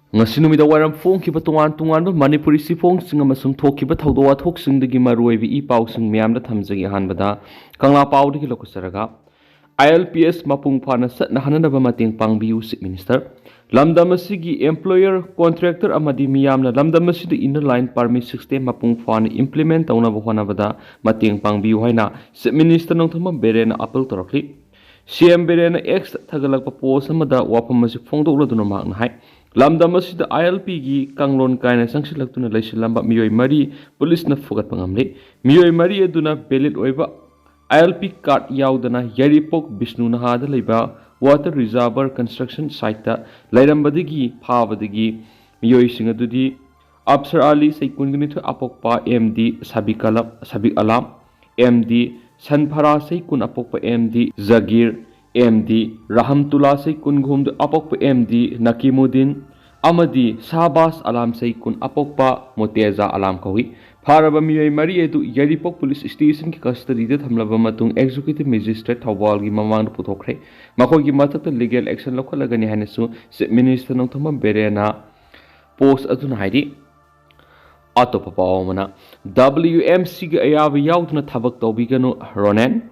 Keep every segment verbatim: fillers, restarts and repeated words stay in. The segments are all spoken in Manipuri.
ꯉꯁꯤ ꯅꯨꯃꯤꯗꯥꯡ ꯋꯥꯏꯔꯝ ꯐꯣꯡꯈꯤꯕ ꯇꯣꯉꯥꯟ ꯇꯣꯉꯥꯟꯕ ꯃꯅꯤꯄꯨꯔꯤ ꯆꯦꯐꯣꯡꯁꯤꯡ ꯑꯃꯁꯨꯡ ꯊꯣꯛꯈꯤꯕ ꯊꯧꯗꯣꯛ ꯋꯥꯊꯣꯛꯁꯤꯡꯗꯒꯤ ꯃꯔꯨꯑꯣꯏꯕ ꯏ ꯄꯥꯎꯁꯤꯡ ꯃꯌꯥꯝꯗ ꯊꯝꯖꯒꯦ꯫ ꯑꯍꯥꯟꯕꯗ ꯀꯪꯂꯥ ꯄꯥꯎꯗꯒꯤ ꯂꯧꯈꯠꯆꯔꯒ, ILPS ꯃꯄꯨꯡ ꯐꯥꯅ ꯆꯠꯅꯍꯟꯅꯕ ꯃꯇꯦꯡ ꯄꯥꯡꯕꯤꯌꯨ, Chief Minister꯫ ꯂꯝꯗꯝ ꯑꯁꯤꯒꯤ employer, contractor ꯑꯃꯗꯤ ꯃꯤꯌꯥꯝꯅ ꯂꯝꯗꯝ ꯑꯁꯤꯗ inner line permit system ꯃꯄꯨꯡ ꯐꯥꯅ implement ꯇꯧꯅꯕ ꯍꯣꯠꯅꯕꯗ ꯃꯇꯦꯡ ꯄꯥꯡꯕꯤꯌꯨ ꯍꯥꯏꯅ Chief Minister Nongthombam ꯕꯤꯔꯦꯟꯅ appeal ꯇꯧꯔꯛꯂꯤ꯫ CM ꯕꯤꯔꯦꯟꯅ X ꯊꯥꯒꯠꯂꯛꯄ post ꯑꯃꯗ ꯋꯥꯐꯝ ꯑꯁꯤ ꯐꯣꯡꯗꯣꯛꯂꯗꯨꯅ ꯃꯍꯥꯛꯅ ꯍꯥꯏ, ꯂꯝꯗꯝ ꯑꯁꯤꯗ ILPꯒꯤ ꯀꯥꯡꯂꯣꯟ ꯀꯥꯏꯅ ꯆꯪꯁꯤꯜꯂꯛꯇꯨꯅ ꯂꯩꯁꯤꯜꯂꯝꯕ ꯃꯤꯑꯣꯏ ꯃꯔꯤ ꯄꯨꯂꯤꯁꯅ ꯐꯨꯒꯠꯄ ꯉꯝꯂꯤ꯫ ꯃꯤꯑꯣꯏ ꯃꯔꯤ ꯑꯗꯨꯅ valid ꯑꯣꯏꯕ ILP card ꯌꯥꯎꯗꯅ ꯌꯥꯏꯔꯤꯄꯣꯛ ꯕꯤꯁꯅꯨ ꯅꯍꯥꯗ ꯂꯩꯕ water reservoir construction siteꯇ ꯂꯩꯔꯝꯕꯗꯒꯤ ꯐꯥꯕꯗꯒꯤ ꯃꯤꯑꯣꯏꯁꯤꯡ ꯑꯗꯨꯗꯤ ꯑꯞꯁꯔ ꯑꯂꯤ, ꯆꯍꯤ ꯀꯨꯟꯒ ꯅꯤꯊꯣꯏ ꯑꯄꯣꯛꯄ, MD ꯁꯕꯤꯛ ꯑꯂꯞ, ꯁꯕꯤꯛ ꯑꯂꯥꯝ, MD ꯁꯟꯐꯔꯥ, ꯆꯍꯤ ꯀꯨꯟ ꯑꯄꯣꯛꯄ, MD ꯖꯒꯤꯔ, MD ꯔꯍꯝꯇꯨꯂꯥ, ꯆꯍꯤ ꯀꯨꯟꯒ ꯍꯨꯝꯗꯣꯏ ꯑꯄꯣꯛꯄ, MD ꯅꯀꯤꯃꯨꯗꯤꯟ, ꯑꯃꯗꯤ ꯁꯥꯍꯕꯥꯁ ꯑꯂꯥꯝ, ꯆꯍꯤ ꯀꯨꯟ ꯑꯄꯣꯛꯄ, ꯃꯣꯇꯦꯖꯥ ꯑꯂꯥꯝ ꯀꯧꯏ꯫ ꯐꯥꯔꯕ ꯃꯤꯑꯣꯏ ꯃꯔꯤ ꯑꯗꯨ ꯌꯥꯏꯔꯤꯄꯣꯛ ꯄꯨꯂꯤꯁ ꯁ꯭ꯇꯦꯁꯟꯒꯤ ꯀꯁꯇꯗꯤꯗ ꯊꯝꯂꯕ ꯃꯇꯨꯡ ꯑꯦꯛꯖꯤꯀ꯭ꯌꯨꯇꯤꯚ ꯃꯦꯖꯤꯁꯇ꯭ꯔꯦꯠ ꯊꯧꯕꯥꯜꯒꯤ ꯃꯃꯥꯡꯗ ꯄꯨꯊꯣꯛꯈ꯭ꯔꯦ꯫ ꯃꯈꯣꯏꯒꯤ ꯃꯊꯛꯇ ꯂꯤꯒꯦꯜ ꯑꯦꯛꯁꯟ ꯂꯧꯈꯠꯂꯒꯅꯤ ꯍꯥꯏꯅꯁꯨ ꯆꯤꯐ ꯃꯤꯅꯤꯁꯇꯔ ꯅꯣꯡꯊꯣꯝꯕꯝ ꯕꯤꯔꯦꯟꯅ ꯄꯣꯁ ꯑꯗꯨꯅ ꯍꯥꯏꯔꯤ꯫ ꯑꯇꯣꯞꯄ ꯄꯥꯎ ꯑꯃꯅ, WMCꯒꯤ ꯑꯌꯥꯕ ꯌꯥꯎꯗꯅ ꯊꯕꯛ ꯇꯧꯕꯤꯒꯅꯨ, ꯔꯣꯅꯦꯟ꯫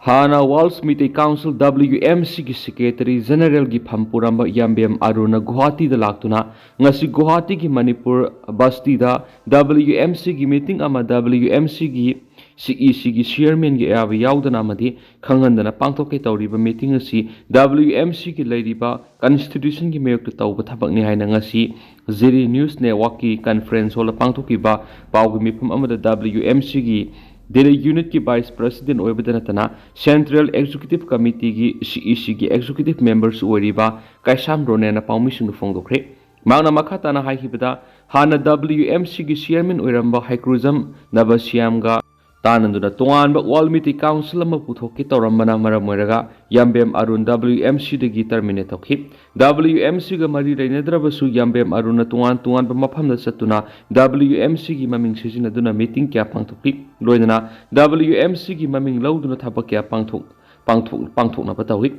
ꯍꯥꯟꯅ ꯋꯥꯔꯜꯁ ꯃꯤꯇꯩ ꯀꯥꯎꯟꯁꯤꯜ, WMCꯒꯤ ꯁꯦꯀ꯭ꯔꯦꯇꯔꯤ ꯖꯦꯅꯔꯦꯜꯒꯤ ꯐꯝ ꯄꯨꯔꯝꯕ ꯌꯥꯝꯕꯦꯝ ꯑꯔꯨꯟꯅ ꯒꯨꯋꯥꯍꯥꯇꯤꯗ ꯂꯥꯛꯇꯨꯅ ꯉꯁꯤ ꯒꯨꯋꯥꯍꯥꯇꯤꯒꯤ ꯃꯅꯤꯄꯨꯔ ꯕꯁꯇꯤꯗ WMCꯒꯤ ꯃꯤꯇꯤꯡ ꯑꯃ WMCꯒꯤ CECꯒꯤ ꯆꯤꯌꯔꯃꯦꯟꯒꯤ ꯑꯌꯥꯕ ꯌꯥꯎꯗꯅ ꯑꯃꯗꯤ ꯈꯪꯍꯟꯗꯅ ꯄꯥꯡꯊꯣꯛꯀꯦ ꯇꯧꯔꯤꯕ ꯃꯤꯇꯤꯡ ꯑꯁꯤ WMCꯒꯤ ꯂꯩꯔꯤꯕ ꯀꯟꯁꯇꯤꯇ꯭ꯌꯨꯁꯟꯒꯤ ꯃꯥꯌꯣꯛꯇ ꯇꯧꯕ ꯊꯕꯛꯅꯤ ꯍꯥꯏꯅ ꯉꯁꯤ ꯖꯤꯔꯤ ꯅ꯭ꯌꯨꯁ ꯅꯦꯠꯋꯥꯔꯛꯀꯤ ꯀꯟꯐꯔꯦꯟꯁ ꯍꯣꯜꯗ ꯄꯥꯡꯊꯣꯛꯈꯤꯕ ꯄꯥꯎꯒꯤ ꯃꯤꯐꯝ ꯑꯃꯗ WMCꯒꯤ ꯗꯤꯜꯂꯤ ꯌꯨꯅꯤꯠꯀꯤ ꯚꯥꯏꯁ ꯄ꯭ꯔꯦꯁꯤꯗꯦꯟ ꯑꯣꯏꯕꯗ ꯅꯠꯇꯅ ꯁꯦꯟꯇ꯭ꯔꯦꯜ ꯑꯦꯛꯖꯤꯀ꯭ꯌꯨꯇꯤꯚ ꯀꯃꯤꯇꯤꯒꯤ, CECꯒꯤ ꯑꯦꯛꯖꯤꯀ꯭ꯌꯨꯇꯤꯚ ꯃꯦꯝꯕꯔꯁꯨ ꯑꯣꯏꯔꯤꯕ ꯀꯩꯁꯥꯝ ꯔꯣꯅꯦꯟꯅ ꯄꯥꯎꯃꯤꯁꯤꯡꯗ ꯐꯣꯡꯗꯣꯛꯈ꯭ꯔꯦ꯫ ꯃꯍꯥꯛꯅ ꯃꯈꯥ ꯇꯥꯅ ꯍꯥꯏꯈꯤꯕꯗ, ꯍꯥꯟꯅ WMCꯒꯤ ꯆꯤꯌꯔꯃꯦꯟ ꯑꯣꯏꯔꯝꯕ ꯍꯩꯀ꯭ꯔꯨꯖꯝ ꯅꯕꯁ꯭ꯌꯥꯝꯒ ꯇꯥꯟꯅꯗꯨꯅ ꯇꯣꯉꯥꯟꯕ ꯋꯥꯔꯜ ꯃꯤꯇꯩ ꯀꯥꯎꯟꯁꯤꯜ ꯑꯃ ꯄꯨꯊꯣꯛꯀꯦ ꯇꯧꯔꯝꯕꯅ ꯃꯔꯝ ꯑꯣꯏꯔꯒ ꯌꯥꯝꯕꯦꯝ ꯑꯔꯨꯟ WMCꯗꯒꯤ ꯇꯔꯃꯤꯅꯦꯠ ꯇꯧꯈꯤ꯫ WMCꯒ ꯃꯔꯤ ꯂꯩꯅꯗ꯭ꯔꯕꯁꯨ ꯌꯥꯝꯕꯦꯝ ꯑꯔꯨꯟꯅ ꯇꯣꯉꯥꯟ ꯇꯣꯉꯥꯟꯕ ꯃꯐꯝꯗ ꯆꯠꯇꯨꯅ WMCꯒꯤ ꯃꯃꯤꯡ ꯁꯤꯖꯤꯟꯅꯗꯨꯅ ꯃꯤꯇꯤꯡ ꯀꯌꯥ ꯄꯥꯡꯊꯣꯛꯈꯤ꯫ ꯂꯣꯏꯅꯅ WMCꯒꯤ ꯃꯃꯤꯡ ꯂꯧꯗꯨꯅ ꯊꯕꯛ ꯀꯌꯥ ꯄꯥꯡꯊꯣꯛ-, ꯄꯥꯡꯊꯣꯛ-, ꯄꯥꯡꯊꯣꯛꯅꯕ ꯇꯧꯏ꯫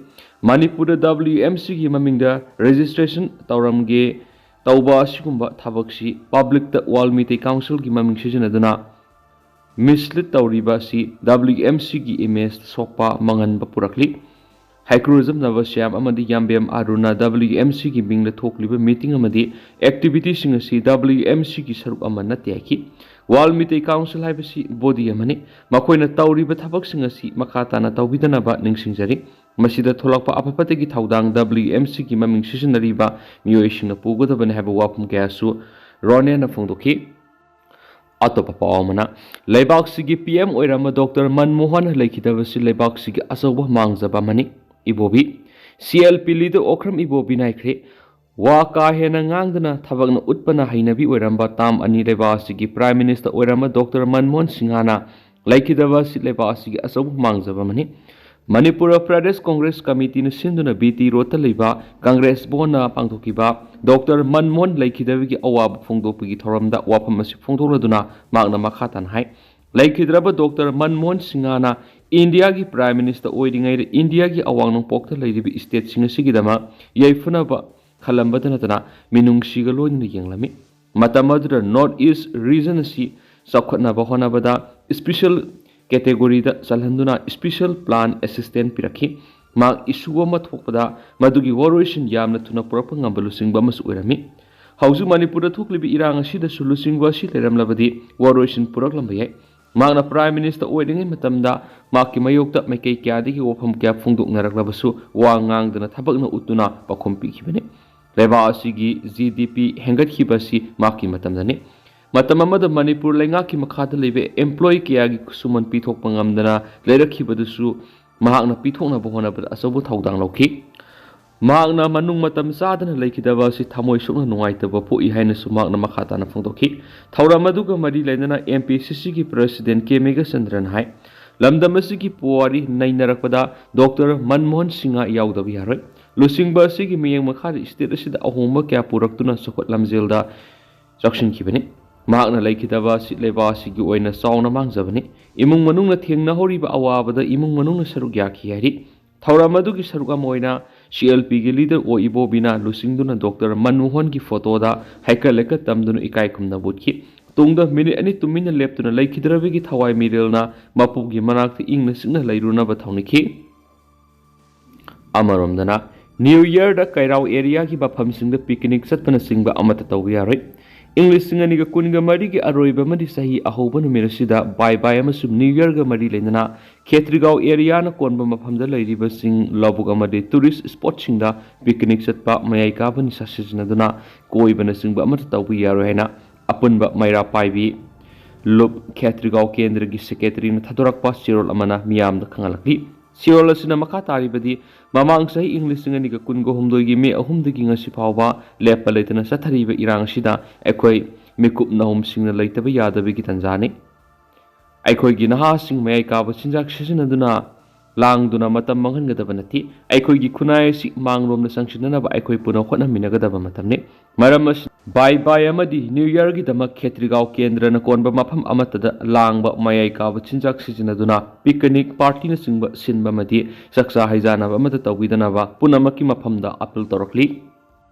ꯃꯅꯤꯄꯨꯔꯗ W M Cꯒꯤ ꯃꯃꯤꯡꯗ registration ꯇꯧꯔꯝꯒꯦ ꯇꯧꯕ ꯑꯁꯤꯒꯨꯝꯕ ꯊꯕꯛꯁꯤ publicꯇ World Meitei Councilꯒꯤ ꯃꯃꯤꯡ ꯁꯤꯖꯤꯟꯅꯗꯨꯅ mislead ꯇꯧꯔꯤꯕ ꯑꯁꯤ W M Cꯒꯤ image ꯁꯣꯛꯄ ꯃꯥꯡꯍꯟꯕ ꯄꯨꯔꯛꯂꯤ꯫ ꯍꯩꯀ꯭ꯔꯨꯖꯝ ꯅꯕꯁ꯭ꯌꯥꯝ ꯑꯃꯗꯤ ꯌꯥꯝꯕꯦꯝ ꯑꯔꯨꯅ W M Cꯒꯤ ꯃꯤꯡꯗ ꯊꯣꯛꯂꯤꯕ meeting ꯑꯃꯗꯤ activityꯁꯤꯡ ꯑꯁꯤ W M Cꯒꯤ ꯁꯔꯨꯛ ꯑꯃ ꯅꯠꯇꯦ ꯍꯥꯏꯈꯤ꯫ World Meitei Council ꯍꯥꯏꯕꯁꯤ body ꯑꯃꯅꯤ꯫ ꯃꯈꯣꯏꯅ ꯇꯧꯔꯤꯕ ꯊꯕꯛꯁꯤꯡ ꯑꯁꯤ ꯃꯈꯥ ꯇꯥꯅ ꯇꯧꯕꯤꯗꯅꯕ ꯅꯤꯡꯁꯤꯡꯖꯔꯤ꯫ ꯃꯁꯤꯗ ꯊꯣꯛꯂꯛꯄ ꯑꯐ ꯐꯠꯇꯒꯤ ꯊꯧꯗꯥꯡ W M Cꯒꯤ ꯃꯃꯤꯡ ꯁꯤꯖꯤꯟꯅꯔꯤꯕ ꯃꯤꯑꯣꯏꯁꯤꯡꯅ ꯄꯨꯒꯗꯕꯅꯤ ꯍꯥꯏꯕ ꯋꯥꯐꯝ ꯀꯌꯥꯁꯨ ꯔꯣꯅꯦꯟꯅ ꯐꯣꯡꯗꯣꯛꯈꯤ꯫ ꯑꯇꯣꯞꯄ ꯄꯥꯎ ꯑꯃꯅ, ꯂꯩꯕꯥꯛꯁꯤꯒꯤ P M ꯑꯣꯏꯔꯝꯕ ꯗꯣꯛꯇꯔ ꯃꯟꯃꯣꯍꯟ ꯂꯩꯈꯤꯗꯕꯁꯤ ꯂꯩꯕꯥꯛꯁꯤꯒꯤ ꯑꯆꯧꯕ ꯃꯥꯡꯖꯕ ꯑꯃꯅꯤ꯫ ꯏꯕꯣꯕꯤ, C L P leader Okram ꯏꯕꯣꯕꯤ ꯅꯥꯏꯈ꯭ꯔꯦ꯫ ꯋꯥ ꯀꯥ ꯍꯦꯟꯅ ꯉꯥꯡꯗꯅ ꯊꯕꯛꯅ ꯎꯠꯄꯅ ꯍꯩꯅꯕꯤ ꯑꯣꯏꯔꯝꯕ ꯇꯥꯝ ꯑꯅꯤ ꯂꯩꯕꯥꯛ ꯑꯁꯤꯒꯤ Prime Minister ꯑꯣꯏꯔꯝꯕ ꯗꯣꯛꯇꯔ ꯃꯟꯃꯣꯍꯟ ꯁꯤꯡꯍꯅ ꯂꯩꯈꯤꯗꯕ ꯑꯁꯤ ꯂꯩꯕꯥꯛ ꯑꯁꯤꯒꯤ ꯑꯆꯧꯕ ꯃꯥꯡꯖꯕ ꯑꯃꯅꯤ꯫ ꯃꯅꯤꯄꯨꯔ ꯄ꯭ꯔꯗꯦꯁ ꯀꯣꯡꯒ꯭ꯔꯦꯁ ꯀꯃꯤꯇꯤꯅ ꯁꯤꯟꯗꯨꯅ B T Roadꯇ ꯂꯩꯕ ꯀꯪꯒ꯭ꯔꯦꯁ ꯚꯋꯟꯅ ꯄꯥꯡꯊꯣꯛꯈꯤꯕ ꯗꯣꯛꯇꯔ ꯃꯟꯃꯣꯍꯟ ꯂꯩꯈꯤꯗꯕꯒꯤ ꯑꯋꯥꯕ ꯐꯣꯡꯗꯣꯛꯄꯒꯤ ꯊꯧꯔꯝꯗ ꯋꯥꯐꯝ ꯑꯁꯤ ꯐꯣꯡꯗꯣꯛꯂꯗꯨꯅ ꯃꯍꯥꯛꯅ ꯃꯈꯥ ꯇꯥꯅ ꯍꯥꯏ, ꯂꯩꯈꯤꯗ꯭ꯔꯕ ꯗꯣꯛꯇꯔ ꯃꯟꯃꯣꯍꯟ ꯁꯤꯡꯍꯅ ꯏꯟꯗꯤꯌꯥꯒꯤ Prime Minister ꯑꯣꯏꯔꯤꯉꯩꯗ ꯏꯟꯗꯤꯌꯥꯒꯤ ꯑꯋꯥꯡ ꯅꯣꯡꯄꯣꯛꯇ ꯂꯩꯔꯤꯕ stateꯁꯤꯡ ꯑꯁꯤꯒꯤꯗꯃꯛ ꯌꯥꯏꯐꯅꯕ ꯈꯜꯂꯝꯕꯇ ꯅꯠꯇꯅ ꯃꯤꯅꯨꯡꯁꯤꯒ ꯂꯣꯏꯅꯅ ꯌꯦꯡꯂꯝꯃꯤ꯫ ꯃꯇꯝ ꯑꯗꯨꯗ North East region ꯑꯁꯤ ꯆꯥꯎꯈꯠꯅꯕ ꯍꯣꯠꯅꯕꯗ special categoryꯗ ꯆꯜꯍꯟꯗꯨꯅ special plan assistance ꯄꯤꯔꯛꯈꯤ꯫ ꯃꯍꯥꯛ issue ꯑꯃ ꯊꯣꯛꯄꯗ ꯃꯗꯨꯒꯤ ꯋꯥꯔꯣꯏꯁꯤꯟ ꯌꯥꯝꯅ ꯊꯨꯅ ꯄꯨꯔꯛꯄ ꯉꯝꯕ ꯂꯨꯆꯤꯡꯕ ꯑꯃꯁꯨ ꯑꯣꯏꯔꯝꯃꯤ꯫ ꯍꯧꯖꯤꯛ ꯃꯅꯤꯄꯨꯔꯗ ꯊꯣꯛꯂꯤꯕ ꯏꯔꯥꯡ ꯑꯁꯤꯗꯁꯨ ꯂꯨꯆꯤꯡꯕ ꯑꯁꯤ ꯂꯩꯔꯝꯂꯕꯗꯤ ꯋꯥꯔꯣꯏꯁꯤꯟ ꯄꯨꯔꯛꯂꯝꯕ ꯌꯥꯏ꯫ ꯃꯍꯥꯛꯅ Prime Minister ꯑꯣꯏꯔꯤꯉꯩ ꯃꯇꯝꯗ ꯃꯍꯥꯛꯀꯤ ꯃꯥꯌꯣꯛꯇ ꯃꯥꯏꯀꯩ ꯀꯌꯥꯗꯒꯤ ꯋꯥꯐꯝ ꯀꯌꯥ ꯐꯣꯡꯗꯣꯛꯅꯔꯛꯂꯕꯁꯨ ꯋꯥ ꯉꯥꯡꯗꯅ ꯊꯕꯛꯅ ꯎꯠꯇꯨꯅ ꯄꯥꯎꯈꯨꯝ ꯄꯤꯈꯤꯕꯅꯤ꯫ ꯂꯩꯕꯥꯛ ꯑꯁꯤꯒꯤ G D P ꯍꯦꯟꯒꯠꯈꯤꯕ ꯑꯁꯤ ꯃꯍꯥꯛꯀꯤ ꯃꯇꯝꯗꯅꯤ꯫ ꯃꯇꯝ ꯑꯃꯗ ꯃꯅꯤꯄꯨꯔ ꯂꯩꯉꯥꯛꯀꯤ ꯃꯈꯥꯗ ꯂꯩꯕ employee ꯀꯌꯥꯒꯤ ꯈꯨꯠꯁꯨꯃꯟ ꯄꯤꯊꯣꯛꯄ ꯉꯝꯗꯅ ꯂꯩꯔꯛꯈꯤꯕꯗꯨꯁꯨ ꯃꯍꯥꯛꯅ ꯄꯤꯊꯣꯛꯅꯕ ꯍꯣꯠꯅꯕꯗ ꯑꯆꯧꯕ ꯊꯧꯗꯥꯡ ꯂꯧꯈꯤ꯫ ꯃꯍꯥꯛꯅ ꯃꯅꯨꯡ ꯃꯇꯝ ꯆꯥꯗꯅ ꯂꯩꯈꯤꯗꯕ ꯑꯁꯤ ꯊꯃꯣꯏ ꯁꯣꯛꯅ ꯅꯨꯡꯉꯥꯏꯇꯕ ꯄꯣꯛꯏ ꯍꯥꯏꯅꯁꯨ ꯃꯍꯥꯛꯅ ꯃꯈꯥ ꯇꯥꯅ ꯐꯣꯡꯗꯣꯛꯈꯤ꯫ ꯊꯧꯔꯝ ꯑꯗꯨꯒ ꯃꯔꯤ ꯂꯩꯅꯅ M P C Cꯒꯤ President K ꯃꯦꯘꯆꯟꯗ꯭ꯔꯅ ꯍꯥꯏ, ꯂꯝꯗꯝ ꯑꯁꯤꯒꯤ ꯄꯨꯋꯥꯔꯤ ꯅꯩꯅꯔꯛꯄꯗ ꯗꯣꯛꯇꯔ ꯃꯟꯃꯣꯍꯟ ꯁꯤꯡꯍ ꯌꯥꯎꯗꯕ ꯌꯥꯔꯣꯏ꯫ ꯂꯨꯆꯤꯡꯕ ꯑꯁꯤꯒꯤ ꯃꯤꯠꯌꯦꯡ ꯃꯈꯥꯗ state ꯑꯁꯤꯗ ꯑꯍꯣꯡꯕ ꯀꯌꯥ ꯄꯨꯔꯛꯇꯨꯅ ꯆꯥꯎꯈꯠ ꯂꯝꯖꯦꯜꯗ ꯆꯥꯎꯁꯤꯟꯈꯤꯕꯅꯤ꯫ ꯃꯍꯥꯛꯅ ꯂꯩꯈꯤꯗꯕ ꯑꯁꯤ ꯂꯩꯕꯥꯛ ꯑꯁꯤꯒꯤ ꯑꯣꯏꯅ ꯆꯥꯎꯅ ꯃꯥꯡꯖꯕꯅꯤ꯫ ꯏꯃꯨꯡ ꯃꯅꯨꯡꯅ ꯊꯦꯡꯅꯍꯧꯔꯤꯕ ꯑꯋꯥꯕꯗ ꯏꯃꯨꯡ ꯃꯅꯨꯡꯅ ꯁꯔꯨꯛ ꯌꯥꯈꯤ ꯍꯥꯏꯔꯤ꯫ ꯊꯧꯔꯝ ꯑꯗꯨꯒꯤ ꯁꯔꯨꯛ ꯑꯃ ꯑꯣꯏꯅ ꯁꯤ ꯑꯦꯜ ꯄꯤꯒꯤ ꯂꯤꯗꯔ ꯑꯣ ꯏꯕꯣꯕꯤꯅ ꯂꯨꯆꯤꯡꯗꯨꯅ ꯗꯣꯛꯇꯔ ꯃꯟꯃꯣꯍꯟꯒꯤ ꯐꯣꯇꯣꯗ ꯍꯩꯀꯠ ꯂꯩꯀꯠ ꯇꯝꯗꯨꯅ ꯏꯀꯥꯏ ꯈꯨꯝꯅꯕ ꯎꯠꯈꯤ꯫ ꯇꯨꯡꯗ ꯃꯤꯅꯤꯠ ꯑꯅꯤ ꯇꯨꯃꯤꯟꯅ ꯂꯦꯞꯇꯨꯅ ꯂꯩꯈꯤꯗ꯭ꯔꯕꯒꯤ ꯊꯋꯥꯏ ꯃꯤꯔꯦꯜꯅ ꯃꯄꯨꯒꯤ ꯃꯅꯥꯛꯇ ꯏꯪꯅ ꯆꯤꯛꯅ ꯂꯩꯔꯨꯅꯕ ꯊꯧꯅꯤꯈꯤ꯫ ꯑꯃꯔꯣꯝꯗꯅ, ꯅ꯭ꯌꯨ ꯌꯔꯗ ꯀꯩꯔꯥꯎ ꯑꯦꯔꯤꯌꯥꯒꯤ ꯃꯐꯝꯁꯤꯡꯗ ꯄꯤꯛꯅꯤꯛ ꯆꯠꯄꯅꯆꯤꯡꯕ ꯑꯃꯠꯇ ꯇꯧꯕ ꯌꯥꯔꯣꯏ꯫ ꯏꯪ ꯂꯤꯁꯤꯡ ꯑꯅꯤꯒ ꯀꯨꯟꯒ ꯃꯔꯤꯒꯤ ꯑꯔꯣꯏꯕ ꯑꯃꯗꯤ ꯆꯍꯤ ꯑꯍꯧꯕ ꯅꯨꯃꯤꯠ ꯑꯁꯤꯗ ꯕꯥꯏ ꯕꯥꯏ ꯑꯃꯁꯨꯡ ꯅ꯭ꯌꯨ ꯌꯔꯒ ꯃꯔꯤ ꯂꯩꯅꯅ ꯈꯦꯇ꯭ꯔꯤꯒꯥꯎ ꯑꯦꯔꯤꯌꯥꯅ ꯀꯣꯟꯕ ꯃꯐꯝꯗ ꯂꯩꯔꯤꯕꯁꯤꯡ ꯂꯧꯕꯨꯛ ꯑꯃꯗꯤ ꯇꯨꯔꯤꯁ ꯁ꯭ꯄꯣꯠꯁꯤꯡꯗ ꯄꯤꯛꯅꯤꯛ ꯆꯠꯄ, ꯃꯌꯥꯏ ꯀꯥꯕ ꯅꯤꯁꯥ ꯁꯤꯖꯤꯟꯅꯗꯨꯅ ꯀꯣꯏꯕꯅꯆꯤꯡꯕ ꯑꯃꯠꯇ ꯇꯧꯕ ꯌꯥꯔꯣꯏ ꯍꯥꯏꯅ ꯑꯄꯨꯟꯕ ꯃꯩꯔꯥ ꯄꯥꯏꯕꯤ ꯂꯨꯞ ꯈꯦꯇ꯭ꯔꯤꯒꯥꯎ ꯀꯦꯟꯗ꯭ꯔꯒꯤ ꯁꯦꯀ꯭ꯔꯦꯇꯔꯤꯅ ꯊꯥꯗꯣꯔꯛꯄ ꯆꯦꯔꯣꯜ ꯑꯃꯅ ꯃꯤꯌꯥꯝꯗ ꯈꯪꯍꯜꯂꯛꯂꯤ꯫ ꯆꯦꯔꯣꯜ ꯑꯁꯤꯅ ꯃꯈꯥ ꯇꯥꯔꯤꯕꯗꯤ, ꯃꯃꯥꯡ ꯆꯍꯤ ꯏꯪ ꯂꯤꯁꯤꯡ ꯑꯅꯤꯒ ꯀꯨꯟꯒ ꯍꯨꯝꯗꯣꯏꯒꯤ ꯃꯦ ꯑꯍꯨꯝꯗꯒꯤ ꯉꯁꯤ ꯐꯥꯎꯕ ꯂꯦꯞꯄ ꯂꯩꯇꯅ ꯆꯠꯊꯔꯤꯕ ꯏꯔꯥꯡ ꯑꯁꯤꯗ ꯑꯩꯈꯣꯏ ꯃꯤꯀꯨꯞ ꯅꯍꯨꯝꯁꯤꯡꯅ ꯂꯩꯇꯕ ꯌꯥꯗꯕꯒꯤ ꯇꯥꯟꯖꯥꯅꯤ꯫ ꯑꯩꯈꯣꯏꯒꯤ ꯅꯍꯥꯁꯤꯡ ꯃꯌꯥꯏ ꯀꯥꯕ ꯆꯤꯟꯖꯥꯛ ꯁꯤꯖꯤꯟꯅꯗꯨꯅ ꯂꯥꯡꯗꯨꯅ ꯃꯇꯝ ꯃꯥꯡꯍꯟꯒꯗꯕ ꯅꯠꯇꯦ꯫ ꯑꯩꯈꯣꯏꯒꯤ ꯈꯨꯟꯅꯥꯏ ꯑꯁꯤ ꯃꯥꯡꯂꯣꯝꯗ ꯆꯪꯁꯤꯟꯅꯅꯕ ꯑꯩꯈꯣꯏ ꯄꯨꯟꯅ ꯍꯣꯠꯅꯃꯤꯟꯅꯒꯗꯕ ꯃꯇꯝꯅꯤ꯫ ꯃꯔꯝ ꯑꯁꯤꯅ, ꯕꯥꯏ ꯕꯥꯏ ꯑꯃꯗꯤ ꯅ꯭ꯌꯨ ꯌꯔꯒꯤꯗꯃꯛ ꯈꯦꯇ꯭ꯔꯤꯒꯥꯎ ꯀꯦꯟꯗ꯭ꯔꯅ ꯀꯣꯟꯕ ꯃꯐꯝ ꯑꯃꯠꯇꯗ ꯂꯥꯡꯕ, ꯃꯌꯥꯏ ꯀꯥꯕ ꯆꯤꯟꯖꯥꯛ ꯁꯤꯖꯤꯟꯅꯗꯨꯅ ꯄꯤꯛꯅꯤꯛ ꯄꯥꯔꯇꯤꯅꯆꯤꯡꯕ ꯁꯤꯟꯕ ꯑꯃꯗꯤ ꯆꯥꯛꯆꯥ ꯍꯩꯖꯥꯅꯕ ꯑꯃꯠꯇ ꯇꯧꯕꯤꯗꯅꯕ ꯄꯨꯝꯅꯃꯛꯀꯤ ꯃꯐꯝꯗ ꯑꯄꯤꯜ ꯇꯧꯔꯛꯂꯤ꯫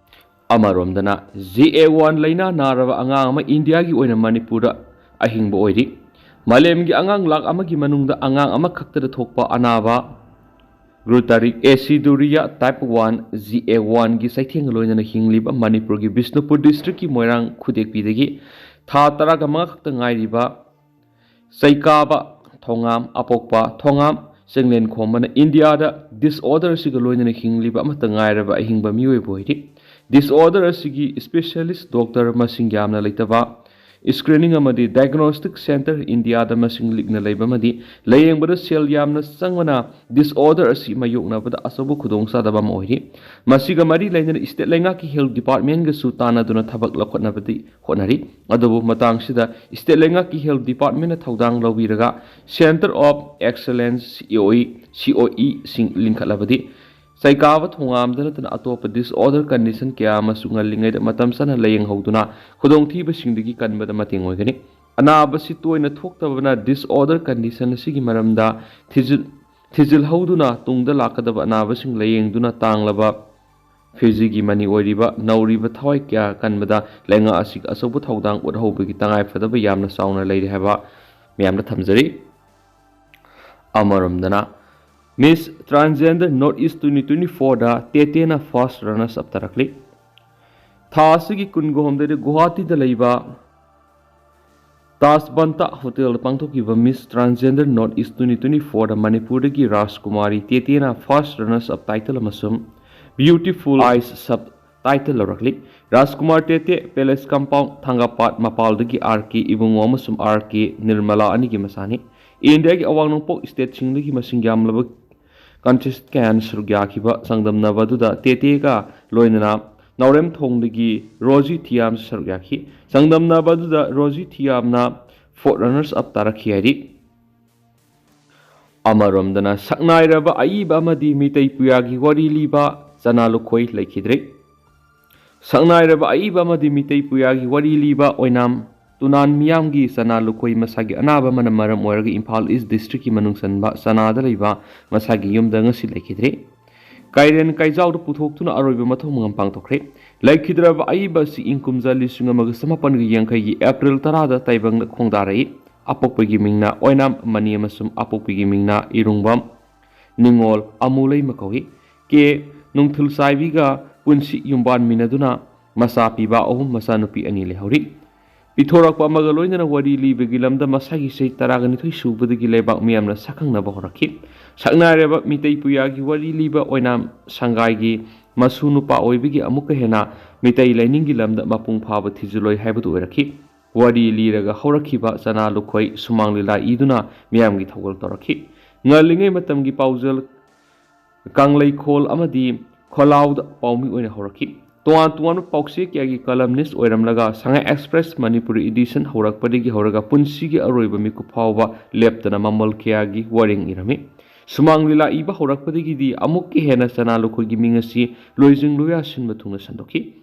ꯑꯃꯔꯣꯝꯗꯅ, ꯖꯤ ꯑꯦ ꯋꯥꯟ ꯂꯥꯏꯅꯥ ꯅꯥꯔꯕ ꯑꯉꯥꯡ ꯑꯃ ꯏꯟꯗꯤꯌꯥꯒꯤ ꯑꯣꯏꯅ ꯃꯅꯤꯄꯨꯔꯗ ꯑꯍꯤꯡꯕ ꯑꯣꯏꯔꯤ꯫ ꯃꯥꯂꯦꯝꯒꯤ ꯑꯉꯥꯡ ꯂꯥꯈ ꯑꯃꯒꯤ ꯃꯅꯨꯡꯗ ꯑꯉꯥꯡ ꯑꯃꯈꯛꯇꯗ ꯊꯣꯛꯄ ꯑꯅꯥꯕ ꯒ꯭ꯔꯨꯇꯥꯔꯤꯛ ꯑꯦꯁꯤꯗꯨꯔꯤꯌꯥ ꯇꯥꯏꯞ ꯋꯥꯟ, ꯖꯤ ꯑꯦ ꯋꯥꯟꯒꯤ ꯆꯩꯊꯦꯡꯒ ꯂꯣꯏꯅꯅ ꯍꯤꯡꯂꯤꯕ ꯃꯅꯤꯄꯨꯔꯒꯤ ꯕꯤꯁꯅꯨꯄꯨꯔ ꯗꯤꯁꯇ꯭ꯔꯤꯛꯀꯤ ꯃꯣꯏꯔꯥꯡ ꯈꯨꯗꯦꯛꯄꯤꯗꯒꯤ ꯊꯥ ꯇꯔꯥꯒ ꯃꯉꯥ ꯈꯛꯇ ꯉꯥꯏꯔꯤꯕ ꯆꯩꯀꯥꯕ ꯊꯣꯉꯥꯝ, ꯑꯄꯣꯛꯄ ꯊꯣꯉꯥꯝ ꯆꯦꯡꯂꯦꯟ ꯈꯣꯝꯕꯅ ꯏꯟꯗꯤꯌꯥꯗ ꯗꯤꯁꯑꯣꯔꯗꯔ ꯑꯁꯤꯒ ꯂꯣꯏꯅꯅ ꯍꯤꯡꯂꯤꯕ ꯑꯃꯠꯇ ꯉꯥꯏꯔꯕ ꯑꯍꯤꯡꯕ ꯃꯤꯑꯣꯏꯕ ꯑꯣꯏꯔꯤ꯫ ꯗꯤꯁꯑꯣꯔꯗꯔ ꯑꯁꯤꯒꯤ ꯁ꯭ꯄꯦꯁꯤꯌꯦꯂꯤꯁ ꯗꯣꯛꯇꯔ ꯃꯁꯤꯡ ꯌꯥꯝꯅ ꯂꯩꯇꯕ, ꯁ꯭ꯀ꯭ꯔꯤꯅꯤꯡ ꯑꯃꯗꯤ ꯗꯥꯏꯒꯅꯣꯁꯇꯤꯛ ꯁꯦꯟꯇꯔ ꯏꯟꯗꯤꯌꯥꯗ ꯃꯁꯤꯡ ꯂꯤꯛꯅ ꯂꯩꯕ ꯑꯃꯗꯤ ꯂꯥꯌꯦꯡꯕꯗ ꯁꯦꯜ ꯌꯥꯝꯅ ꯆꯪꯕꯅ ꯗꯤꯁꯑꯣꯔꯗꯔ ꯑꯁꯤ ꯃꯥꯌꯣꯛꯅꯕꯗ ꯑꯆꯧꯕ ꯈꯨꯗꯣꯡꯆꯥꯗꯕ ꯑꯃ ꯑꯣꯏꯔꯤ꯫ ꯃꯁꯤꯒ ꯃꯔꯤ ꯂꯩꯅꯅ ꯁ꯭ꯇꯦꯠ ꯂꯩꯉꯥꯛꯀꯤ ꯍꯦꯜꯊ ꯗꯤꯄꯥꯔꯠꯃꯦꯟꯒꯁꯨ ꯇꯥꯟꯅꯗꯨꯅ ꯊꯕꯛ ꯂꯧꯈꯠꯅꯕꯗꯤ ꯍꯣꯠꯅꯔꯤ꯫ ꯑꯗꯨꯕꯨ ꯃꯇꯥꯡꯁꯤꯗ ꯁ꯭ꯇꯦꯠ ꯂꯩꯉꯥꯛꯀꯤ ꯍꯦꯜꯊ ꯗꯤꯄꯥꯔꯠꯃꯦꯟꯅ ꯊꯧꯗꯥꯡ ꯂꯧꯕꯤꯔꯒ Center of Excellence, C O E, C O E ꯁꯤꯡ ꯂꯤꯡꯈꯠꯂꯕꯗꯤ ꯆꯩꯀꯥꯕ ꯊꯣꯉꯥꯝꯗ ꯅꯠꯇꯅ ꯑꯇꯣꯞꯄ ꯗꯤꯁꯑꯣꯔꯗꯔ ꯀꯟꯗꯤꯁꯟ ꯀꯌꯥ ꯑꯃꯁꯨ ꯉꯜꯂꯤꯉꯩꯗ ꯃꯇꯝ ꯆꯥꯅ ꯂꯥꯌꯦꯡꯍꯧꯗꯨꯅ ꯈꯨꯗꯣꯡꯊꯤꯕꯁꯤꯡꯗꯒꯤ ꯀꯟꯕꯗ ꯃꯇꯦꯡ ꯑꯣꯏꯒꯅꯤ꯫ ꯑꯅꯥꯕꯁꯤ ꯇꯣꯏꯅ ꯊꯣꯛꯇꯕꯅ ꯗꯤꯁꯑꯣꯔꯗꯔ ꯀꯟꯗꯤꯁꯟ ꯑꯁꯤꯒꯤ ꯃꯔꯝꯗ ꯊꯤꯖꯤꯟ-, ꯊꯤꯖꯤꯜꯍꯧꯗꯨꯅ ꯇꯨꯡꯗ ꯂꯥꯛꯀꯗꯕ ꯑꯅꯥꯕꯁꯤꯡ ꯂꯥꯌꯦꯡꯗꯨꯅ ꯇꯥꯡꯂꯕ ꯐꯤꯖꯤꯒꯤ ꯃꯅꯤ ꯑꯣꯏꯔꯤꯕ ꯅꯧꯔꯤꯕ ꯊꯋꯥꯏ ꯀꯌꯥ ꯀꯟꯕꯗ ꯂꯩꯉꯥꯛ ꯑꯁꯤꯒꯤ ꯑꯆꯧꯕ ꯊꯧꯗꯥꯡ ꯎꯠꯍꯧꯕꯒꯤ ꯇꯉꯥꯏ ꯐꯗꯕ ꯌꯥꯝꯅ ꯆꯥꯎꯅ ꯂꯩꯔꯤ ꯍꯥꯏꯕ ꯃꯌꯥꯝꯗ ꯊꯝꯖꯔꯤ꯫ ꯑꯃꯔꯣꯝꯗꯅ Miss Transgender North East twenty twenty fourꯗ ꯇꯦꯇꯦꯅ first runners up ꯇꯥꯔꯛꯂꯤ꯫ ꯊꯥ ꯑꯁꯤꯒꯤ ꯀꯨꯟꯒ ꯍꯨꯝꯗꯣꯏꯗ ꯒꯨꯋꯥꯍꯥꯇꯤꯗ ꯂꯩꯕ ꯇꯥꯖꯕꯟꯇ ꯍꯣꯇꯦꯜꯗ ꯄꯥꯡꯊꯣꯛꯈꯤꯕ Miss Transgender North East twenty twenty fourꯗ ꯃꯅꯤꯄꯨꯔꯗꯒꯤ ꯔꯥꯖꯀꯨꯃꯥꯔꯤ ꯇꯦꯇꯦꯅ first runners up title ꯑꯃꯁꯨꯡ Beautiful Eyes sub title ꯂꯧꯔꯛꯂꯤ꯫ ꯔꯥꯖꯀꯨꯃꯥꯔ ꯇꯦꯇꯦ, Palace Compound, ꯊꯥꯡꯒꯥꯄꯥꯠ, ꯃꯄꯥꯜꯗꯒꯤ ꯑꯥꯔ ꯀꯦ ꯏꯕꯨꯡꯉꯣ ꯑꯃꯁꯨꯡ ꯑꯥꯔ ꯀꯦ ꯅꯤꯔꯃꯂꯥ ꯑꯅꯤꯒꯤ ꯃꯆꯥꯅꯤ꯫ ꯏꯟꯗꯤꯌꯥꯒꯤ ꯑꯋꯥꯡ ꯅꯣꯡꯄꯣꯛ stateꯁꯤꯡꯗꯒꯤ ꯃꯁꯤꯡ ꯌꯥꯝꯂꯕ contestant ꯀꯌꯥꯅ ꯁꯔꯨꯛ ꯌꯥꯈꯤꯕ ꯆꯥꯡꯗꯝꯅꯕ ꯑꯗꯨꯗ ꯇꯦꯇꯦꯒ ꯂꯣꯏꯅꯅ ꯅꯥꯎꯔꯦꯝꯊꯣꯡꯗꯒꯤ ꯔꯣꯖꯤ ꯊꯤꯌꯥꯝꯁꯨ ꯁꯔꯨꯛ ꯌꯥꯈꯤ꯫ ꯆꯥꯡꯗꯝꯅꯕ ꯑꯗꯨꯗ ꯔꯣꯖꯤ ꯊꯤꯌꯥꯝꯅ fourth runners up ꯇꯥꯔꯛꯈꯤ ꯍꯥꯏꯔꯤ꯫ ꯑꯃꯔꯣꯝꯗꯅ ꯁꯛꯅꯥꯏꯔꯕ ꯑꯏꯕ ꯑꯃꯗꯤ ꯃꯤꯇꯩ ꯄꯨꯌꯥꯒꯤ ꯋꯥꯔꯤ ꯂꯤꯕ ꯆꯅꯥ ꯂꯨꯈꯣꯏ ꯂꯩꯈꯤꯗ꯭ꯔꯦ꯫ ꯁꯛꯅꯥꯏꯔꯕ ꯑꯏꯕ ꯑꯃꯗꯤ ꯃꯤꯇꯩ ꯄꯨꯌꯥꯒꯤ ꯋꯥꯔꯤ ꯂꯤꯕ ꯑꯣꯏꯅꯥꯝ ꯇꯨꯅꯥꯟ ꯃꯤꯌꯥꯝꯒꯤ ꯆꯅꯥ ꯂꯨꯈꯣꯏ ꯃꯁꯥꯒꯤ ꯑꯅꯥꯕ ꯑꯃꯅ ꯃꯔꯝ ꯑꯣꯏꯔꯒ ꯏꯝꯐꯥꯜ ꯏꯁ ꯗꯤꯁꯇ꯭ꯔꯤꯛꯀꯤ ꯃꯅꯨꯡ ꯆꯟꯕ ꯆꯅꯥꯗ ꯂꯩꯕ ꯃꯁꯥꯒꯤ ꯌꯨꯝꯗ ꯉꯁꯤ ꯂꯩꯈꯤꯗ꯭ꯔꯦ꯫ ꯀꯥꯏꯔꯦꯟ ꯀꯥꯏꯖꯥꯎꯗ ꯄꯨꯊꯣꯛꯇꯨꯅ ꯑꯔꯣꯏꯕ ꯃꯊꯧ ꯃꯉꯝ ꯄꯥꯡꯊꯣꯛꯈ꯭ꯔꯦ꯫ ꯂꯩꯈꯤꯗ꯭ꯔꯕ ꯑꯏꯕ ꯑꯁꯤ ꯏꯪ ꯀꯨꯝꯖꯥ ꯂꯤꯁꯤꯡ ꯑꯃꯒ ꯆꯃꯥꯄꯟꯒ ꯌꯥꯡꯈꯩꯒꯤ ꯑꯦꯄ꯭ꯔꯤꯜ ꯇꯔꯥꯗ ꯇꯥꯏꯕꯪꯗ ꯈꯣꯡꯗꯥꯔꯛꯏ꯫ ꯑꯄꯣꯛꯄꯒꯤ ꯃꯤꯡꯅ ꯑꯣꯏꯅꯥꯝ ꯃꯅꯤ ꯑꯃꯁꯨꯡ ꯑꯄꯣꯛꯄꯤꯒꯤ ꯃꯤꯡꯅ ꯏꯔꯨꯡꯕꯝ ꯅꯤꯉꯣꯜ ꯑꯃꯨꯂꯩꯃ ꯀꯧꯏ꯫ ꯀꯦ ꯅꯨꯡꯊꯤꯜꯆꯥꯏꯕꯤꯒ ꯄꯨꯟꯁꯤ ꯌꯨꯝꯕꯥꯟꯃꯤꯟꯅꯗꯨꯅ ꯃꯆꯥ ꯄꯤꯕ ꯑꯍꯨꯝ, ꯃꯆꯥꯅꯨꯄꯤ ꯑꯅꯤ ꯂꯩꯍꯧꯔꯤ꯫ ꯄꯤꯊꯣꯔꯛꯄ ꯑꯃꯒ ꯂꯣꯏꯅꯅ ꯋꯥꯔꯤ ꯂꯤꯕꯒꯤ ꯂꯝꯗ ꯃꯁꯥꯒꯤ ꯆꯍꯤ ꯇꯔꯥꯒ ꯅꯤꯊꯣꯏ ꯁꯨꯕꯗꯒꯤ ꯂꯩꯕꯥꯛ ꯃꯤꯌꯥꯝꯅ ꯁꯛꯈꯪꯅꯕ ꯍꯧꯔꯛꯈꯤ꯫ ꯁꯛꯅꯥꯏꯔꯕ ꯃꯤꯇꯩ ꯄꯨꯌꯥꯒꯤ ꯋꯥꯔꯤ ꯂꯤꯕ ꯑꯣꯏꯅꯥꯝ ꯁꯪꯒꯥꯏꯒꯤ ꯃꯁꯨ ꯅꯨꯄꯥ ꯑꯣꯏꯕꯒꯤ ꯑꯃꯨꯛꯀ ꯍꯦꯟꯅ ꯃꯤꯇꯩ ꯂꯥꯏꯅꯤꯡꯒꯤ ꯂꯝꯗ ꯃꯄꯨꯡ ꯐꯥꯕ ꯊꯤꯖꯤꯜꯂꯣꯏ ꯍꯥꯏꯕꯗꯨ ꯑꯣꯏꯔꯛꯈꯤ꯫ ꯋꯥꯔꯤ ꯂꯤꯔꯒ ꯍꯧꯔꯛꯈꯤꯕ ꯆꯅꯥ ꯂꯨꯈꯣꯏ ꯁꯨꯃꯥꯡ ꯂꯤꯂꯥ ꯏꯗꯨꯅ ꯃꯤꯌꯥꯝꯒꯤ ꯊꯧꯒꯜ ꯇꯧꯔꯛꯈꯤ꯫ ꯉꯜꯂꯤꯉꯩ ꯃꯇꯝꯒꯤ ꯄꯥꯎꯖꯦꯜ ꯀꯪꯂꯩꯈꯣꯜ ꯑꯃꯗꯤ ꯈꯣꯂꯥꯎꯗ ꯄꯥꯎꯃꯤ ꯑꯣꯏꯅ ꯍꯧꯔꯛꯈꯤ꯫ ꯇꯣꯉꯥꯟ ꯇꯣꯉꯥꯟꯕ ꯄꯥꯎꯆꯦ ꯀꯌꯥꯒꯤ columnist ꯑꯣꯏꯔꯝꯂꯒ ꯁꯉꯥꯏ Express ꯃꯅꯤꯄꯨꯔꯤ edition ꯍꯧꯔꯛꯄꯗꯒꯤ ꯍꯧꯔꯒ ꯄꯨꯟꯁꯤꯒꯤ ꯑꯔꯣꯏꯕ ꯃꯤꯀꯨꯞ ꯐꯥꯎꯕ ꯂꯦꯞꯇꯅ ꯃꯃꯜ ꯀꯌꯥꯒꯤ ꯋꯥꯔꯦꯡ ꯏꯔꯝꯃꯤ꯫ ꯁꯨꯃꯥꯡ ꯂꯤꯂꯥ ꯏꯕ ꯍꯧꯔꯛꯄꯗꯒꯤꯗꯤ ꯑꯃꯨꯛꯀ ꯍꯦꯟꯅ ꯆꯅꯥ ꯂꯨꯈꯣꯏꯒꯤ ꯃꯤꯡ ꯑꯁꯤ ꯂꯣꯏꯖꯤꯡ ꯂꯣꯌꯥ ꯁꯤꯟꯕ ꯊꯨꯡꯅ ꯁꯟꯗꯣꯛꯈꯤ꯫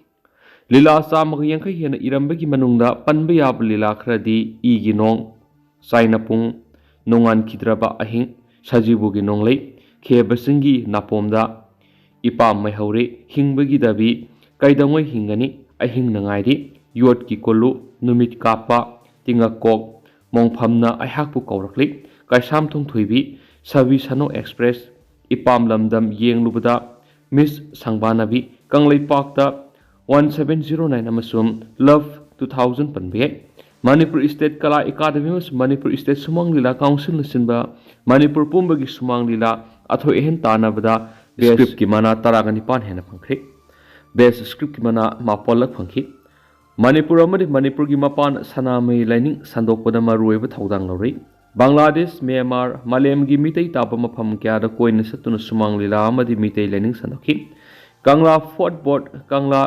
ꯂꯤꯂꯥ ꯆꯥꯝꯃꯒ ꯌꯥꯡꯈꯩ ꯍꯦꯟꯅ ꯏꯔꯝꯕꯒꯤ ꯃꯅꯨꯡꯗ ꯄꯟꯕ ꯌꯥꯕ ꯂꯤꯂꯥ ꯈꯔꯗꯤ ꯏꯒꯤ ꯅꯣꯡ, ꯆꯥꯏꯅꯄꯨꯡ, ꯅꯣꯡꯉꯥꯟꯈꯤꯗ꯭ꯔꯕ ꯑꯍꯤꯡ, ꯁꯖꯤꯕꯨꯒꯤ ꯅꯣꯡꯂꯩ, ꯈꯦꯕꯁꯤꯡꯒꯤ ꯅꯥꯄꯣꯝꯗ ꯏꯄꯥꯝ ꯃꯩꯍꯧꯔꯦ, ꯍꯤꯡꯕꯒꯤ ꯗꯥꯕꯤ ꯀꯩꯗꯧꯉꯩ ꯍꯤꯡꯒꯅꯤ? ꯑꯍꯤꯡꯅ ꯉꯥꯏꯔꯤ, ꯌꯣꯠꯀꯤ ꯀꯣꯜꯂꯨ, ꯅꯨꯃꯤꯠ ꯀꯥꯞꯄ, ꯇꯤꯡꯉꯛꯀꯣꯛ, ꯃꯣꯡꯐꯝꯅ ꯑꯩꯍꯥꯛꯄꯨ ꯀꯧꯔꯛꯂꯤ, ꯀꯩꯁꯥꯝꯊꯣꯡ ꯊꯣꯏꯕꯤ, ꯁꯕꯤ ꯁꯅꯣ ꯑꯦꯛꯁꯄ꯭ꯔꯦꯁ, ꯏꯄꯥꯝ ꯂꯝꯗꯝ ꯌꯦꯡꯂꯨꯕꯗ, ꯃꯤꯁ ꯁꯪꯕꯥꯅꯕꯤ, ꯀꯪꯂꯩꯄꯥꯛꯇ ꯋꯥꯟ ꯁꯕꯦꯟ ꯖꯤꯔꯣ ꯅꯥꯏꯟ ꯑꯃꯁꯨꯡ ꯂꯚ ꯇꯨ ꯊꯥꯎꯖꯟ ꯄꯟꯕ ꯌꯥꯏ꯫ ꯃꯅꯤꯄꯨꯔ ꯁ꯭ꯇꯦꯠ ꯀꯂꯥ ꯑꯦꯀꯥꯗꯃꯤ ꯑꯃꯁꯨꯡ ꯃꯅꯤꯄꯨꯔ ꯁ꯭ꯇꯦꯠ ꯁꯨꯃꯥꯡ ꯂꯤꯂꯥ ꯀꯥꯎꯟꯁꯤꯜꯅ ꯁꯤꯟꯕ ꯃꯅꯤꯄꯨꯔ ꯄꯨꯝꯕꯒꯤ ꯁꯨꯃꯥꯡ ꯂꯤꯂꯥ ꯑꯊꯣꯏ ꯑꯍꯦꯟ ꯇꯥꯟꯅꯕꯗ ꯁ꯭ꯀ꯭ꯔꯤꯞꯀꯤ ꯃꯅꯥ ꯇꯔꯥꯒ ꯅꯤꯄꯥꯟ ꯍꯦꯟꯅ ꯐꯪꯈ꯭ꯔꯦ꯫ ꯕꯦꯁ ꯁ꯭ꯀ꯭ꯔꯤꯞꯀꯤ ꯃꯅꯥ ꯃꯥꯄꯜꯂꯛ ꯐꯪꯈꯤ꯫ ꯃꯅꯤꯄꯨꯔ ꯑꯃꯗꯤ ꯃꯅꯤꯄꯨꯔꯒꯤ ꯃꯄꯥꯟ ꯁꯅꯥꯃꯍꯤ ꯂꯥꯏꯅꯤꯡ ꯁꯟꯗꯣꯛꯄꯗ ꯃꯔꯨꯑꯣꯏꯕ ꯊꯧꯗꯥꯡ ꯂꯧꯔꯤ꯫ ꯕꯪꯒ꯭ꯂꯥꯗꯦꯁ, ꯃ꯭ꯌꯥꯟꯃꯥꯔ, ꯃꯥꯂꯦꯝꯒꯤ ꯃꯤꯇꯩ ꯇꯥꯕ ꯃꯐꯝ ꯀꯌꯥꯗ ꯀꯣꯏꯅ ꯆꯠꯇꯨꯅ ꯁꯨꯃꯥꯡ ꯂꯤꯂꯥ ꯑꯃꯗꯤ ꯃꯤꯇꯩ ꯂꯥꯏꯅꯤꯡ ꯁꯟꯗꯣꯛꯈꯤ꯫ ꯀꯪꯂꯥ ꯐꯣꯔꯠ ꯕꯣꯔꯗ, ꯀꯪꯂꯥ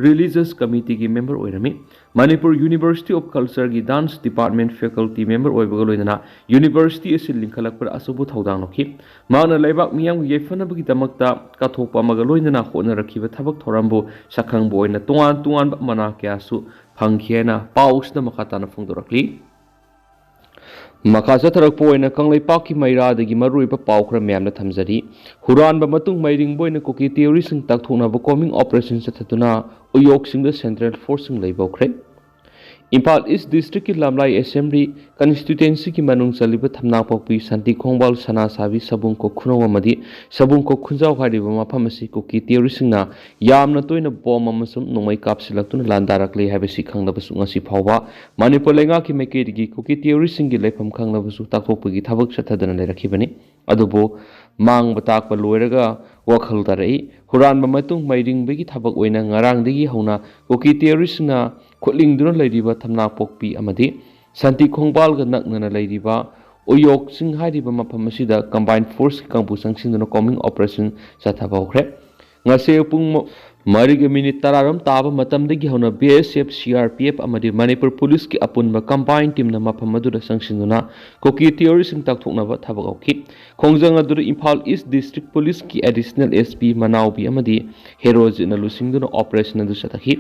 ꯔꯤꯂꯤꯖꯁ ꯀꯃꯤꯇꯤꯒꯤ ꯃꯦꯝꯕꯔ ꯑꯣꯏꯔꯝꯃꯤ꯫ ꯃꯅꯤꯄꯨꯔ ꯌꯨꯅꯤꯚꯔꯁꯤꯇꯤ ꯑꯣꯐ ꯀꯜꯆꯔꯒꯤ ꯗꯥꯟꯁ ꯗꯤꯄꯥꯔꯠꯃꯦꯟ ꯐꯦꯀꯜꯇꯤ ꯃꯦꯝꯕꯔ ꯑꯣꯏꯕꯒ ꯂꯣꯏꯅꯅ ꯌꯨꯅꯤꯚꯔꯁꯤꯇꯤ ꯑꯁꯤ ꯂꯤꯡꯈꯠꯂꯛꯄꯗ ꯑꯆꯧꯕ ꯊꯧꯗꯥꯡ ꯂꯧꯈꯤ꯫ ꯃꯍꯥꯛꯅ ꯂꯩꯕꯥꯛ ꯃꯤꯌꯥꯝꯒꯤ ꯌꯥꯏꯐꯅꯕꯒꯤꯗꯃꯛꯇ ꯀꯠꯊꯣꯛꯄ ꯑꯃꯒ ꯂꯣꯏꯅꯅ ꯍꯣꯠꯅꯔꯛꯈꯤꯕ ꯊꯕꯛ ꯊꯧꯔꯝꯕꯨ ꯁꯛꯈꯪꯕ ꯑꯣꯏꯅ ꯇꯣꯉꯥꯟ ꯇꯣꯉꯥꯟꯕ ꯃꯅꯥ ꯀꯌꯥꯁꯨ ꯐꯪꯈꯤ ꯍꯥꯏꯅ ꯄꯥꯎ ꯑꯁꯤꯗ ꯃꯈꯥ ꯇꯥꯅ ꯐꯣꯡꯗꯣꯔꯛꯂꯤ꯫ ꯃꯈꯥ ꯆꯠꯊꯔꯛꯄ ꯑꯣꯏꯅ ꯀꯪꯂꯩꯄꯥꯛꯀꯤ ꯃꯩꯔꯥꯗꯒꯤ ꯃꯔꯨꯑꯣꯏꯕ ꯄꯥꯎ ꯈꯔ ꯃꯌꯥꯝꯅ ꯊꯝꯖꯔꯤ꯫ ꯍꯨꯔꯥꯟꯕ ꯃꯇꯨꯡ ꯃꯩꯔꯤꯡꯕ ꯑꯣꯏꯅ ꯀꯨꯀꯤ ꯇꯦꯔꯣꯔꯤꯁꯁꯤꯡ ꯇꯥꯛꯊꯣꯛꯅꯕ ꯀꯣꯃꯤꯡ ꯑꯣꯄꯔꯦꯁꯟ ꯆꯠꯊꯗꯨꯅ ꯎꯌꯣꯛꯁꯤꯡꯗ ꯁꯦꯟꯇ꯭ꯔꯦꯜ ꯐꯣꯔꯁꯁꯤꯡ ꯂꯩꯕ ꯍꯧꯈ꯭ꯔꯦ꯫ ꯏꯝꯐꯥꯜ ꯏꯁ ꯗꯤꯁꯇ꯭ꯔꯤꯛꯀꯤ ꯂꯝꯂꯥꯏ ꯑꯦꯁꯦꯝꯕ꯭ꯂꯤ ꯀꯟꯁꯇꯤꯇ꯭ꯋꯦꯟꯁꯤꯒꯤ ꯃꯅꯨꯡ ꯆꯜꯂꯤꯕ ꯊꯝꯅꯥꯄꯣꯛꯄꯤ, ꯁꯥꯟꯇꯤ ꯈꯣꯡꯕꯥꯜ, ꯁꯅꯥꯁꯥꯕꯤ, ꯁꯕꯨꯡꯈꯣꯛ ꯈꯨꯅꯧ ꯑꯃꯗꯤ ꯁꯕꯨꯡꯈꯣꯛ ꯈꯨꯟꯖꯥꯎ ꯍꯥꯏꯔꯤꯕ ꯃꯐꯝ ꯑꯁꯤ ꯀꯨꯀꯤ ꯇꯦꯔꯣꯔꯤꯁꯁꯤꯡꯅ ꯌꯥꯝꯅ ꯇꯣꯏꯅ ꯕꯣꯝ ꯑꯃꯁꯨꯡ ꯅꯣꯡꯃꯩ ꯀꯥꯞꯁꯤꯜꯂꯛꯇꯨꯅ ꯂꯥꯟꯗꯥꯔꯛꯂꯤ ꯍꯥꯏꯕꯁꯤ ꯈꯪꯂꯕꯁꯨ ꯉꯁꯤ ꯐꯥꯎꯕ ꯃꯅꯤꯄꯨꯔ ꯂꯩꯉꯥꯛꯀꯤ ꯃꯥꯏꯀꯩꯗꯒꯤ ꯀꯨꯀꯤ ꯇꯦꯔꯣꯔꯤꯁꯁꯤꯡꯒꯤ ꯂꯩꯐꯝ ꯈꯪꯂꯕꯁꯨ ꯇꯥꯛꯊꯣꯛꯄꯒꯤ ꯊꯕꯛ ꯆꯠꯊꯗꯨꯅ ꯂꯩꯔꯛꯈꯤꯕꯅꯤ꯫ ꯑꯗꯨꯕꯨ ꯃꯥꯡꯕ ꯇꯥꯛꯄ ꯂꯣꯏꯔꯒ ꯋꯥꯈꯜ ꯇꯥꯔꯛꯏ꯫ ꯍꯨꯔꯥꯟꯕ ꯃꯇꯨꯡ ꯃꯩꯔꯤꯡꯕꯒꯤ ꯊꯕꯛ ꯑꯣꯏꯅ ꯉꯔꯥꯡꯗꯒꯤ ꯍꯧꯅ ꯀꯨꯀꯤ ꯇꯦꯔꯣꯔꯤꯁꯁꯤꯡꯅ ꯈꯨꯠꯂꯤꯡꯗꯨꯅ ꯂꯩꯔꯤꯕ ꯊꯝꯅꯥꯄꯣꯛꯄꯤ ꯑꯃꯗꯤ ꯁꯥꯟꯇꯤ ꯈꯣꯡꯕꯥꯜꯒ ꯅꯛꯅꯅ ꯂꯩꯔꯤꯕ ꯎꯌꯣꯛꯁꯤꯡ ꯍꯥꯏꯔꯤꯕ ꯃꯐꯝ ꯑꯁꯤꯗ ꯀꯝꯕꯥꯏꯟ ꯐꯣꯔꯁꯀꯤ ꯀꯥꯡꯕꯨ ꯆꯪꯁꯤꯟꯗꯨꯅ ꯀꯣꯃꯤꯡ ꯑꯣꯄꯔꯦꯁꯟ ꯆꯠꯊꯕ ꯍꯧꯈ꯭ꯔꯦ꯫ ꯉꯁꯤ ꯄꯨꯡ ꯃ-, ꯃꯔꯤꯒ ꯃꯤꯅꯤꯠ ꯇꯔꯥꯔꯣꯝ ꯇꯥꯕ ꯃꯇꯝꯗꯒꯤ ꯍꯧꯅ B S F, C R P F ꯑꯃꯗꯤ ꯃꯅꯤꯄꯨꯔ ꯄꯨꯂꯤꯁꯀꯤ ꯑꯄꯨꯟꯕ ꯀꯝꯕꯥꯏꯟ ꯇꯤꯝꯅ ꯃꯐꯝ ꯑꯗꯨꯗ ꯆꯪꯁꯤꯟꯗꯨꯅ ꯀꯨꯀꯤ ꯇꯦꯔꯣꯔꯤꯁꯁꯤꯡ ꯇꯥꯛꯊꯣꯛꯅꯕ ꯊꯕꯛ ꯍꯧꯈꯤ꯫ ꯈꯣꯡꯖꯪ ꯑꯗꯨꯗ ꯏꯝꯐꯥꯜ ꯏꯁ ꯗꯤꯁꯇ꯭ꯔꯤꯛ ꯄꯨꯂꯤꯁꯀꯤ ꯑꯦꯗꯤꯁꯅꯦꯜ ꯑꯦꯁ ꯄꯤ ꯃꯅꯥꯎꯕꯤ ꯑꯃꯗꯤ ꯍꯦꯔꯣꯖꯤꯠꯅ ꯂꯨꯆꯤꯡꯗꯨꯅ ꯑꯣꯄꯔꯦꯁꯟ ꯑꯗꯨ ꯆꯠꯊꯈꯤ꯫